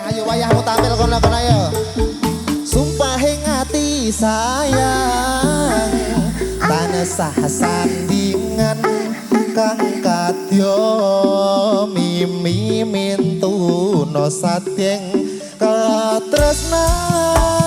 Ayo wayahmu tampil kono-kono ayo. Sumpah ing ati sayang tansah sandingan kang kadya mimi mintuna satyeng katresnan.